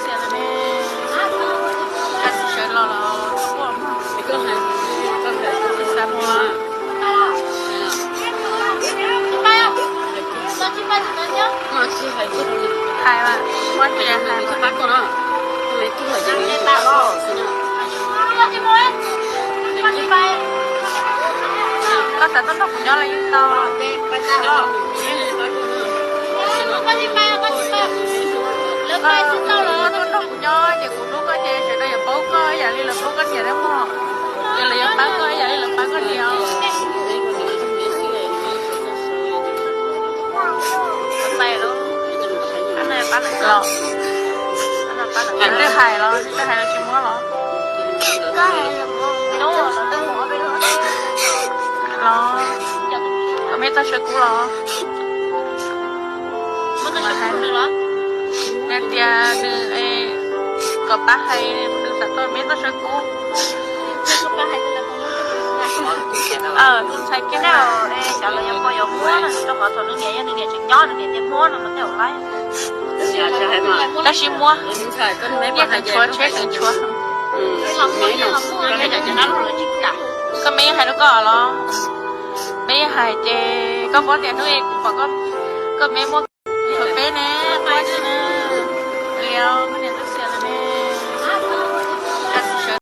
Xiab ne, koj tsis sawv los los koj ua mas. Koj hais, koj hais, koj xav mus. Hais mas, muab tias hais mas. Koj xav tuaj nrog kuv nyob los yeej tau. Koj tuaj nrog kuv nyob ces kuv hlub koj ces sawv daws yuav paub koj ib yam li lawv paub koj niam thiab mog. Ces lawv yuav pab koj ib yam li lawv pab koj niam. Los, twb hais los, twb hais los tsis muab los? Los, koj meb txoj saw kub los? Nws tias nws, kom pab hais nws xav tau meb txoj saw kub. Tus ntxhais kiag na, cov los yog pog yuav muab na, rau qhov thaum nws niam yog nws niam tseem nyob nws niam tias muab no mas tej zaum qaib. Tab sis muab, yeej feem tshuav, tsheb feem tshuav. Koj meb hais rau koj los? Meb hais ces koj paub tias hnub kuv pom koj, koj meb muab tshuav peb ne, qab tsi na. Li os, koj niam